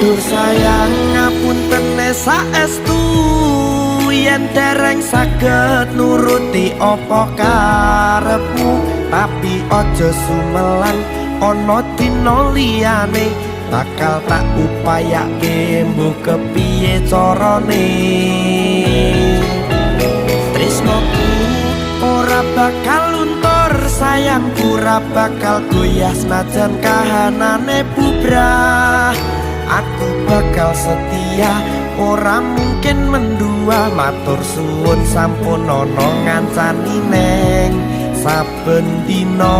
Duh sayang, ngapuntene saestu yen dereng saged nuruti apa karepmu, tapi aja sumelang, ana dina liyane bakal tak upayake, mbuh kepiye carane. Tresnoku ora bakal luntur, sayangku ora bakal goyah, senajan kahanane bubrah. Aku bakal setia, ora mungkin mendua. Matur suwun sampun ana ngancani neng saben dina.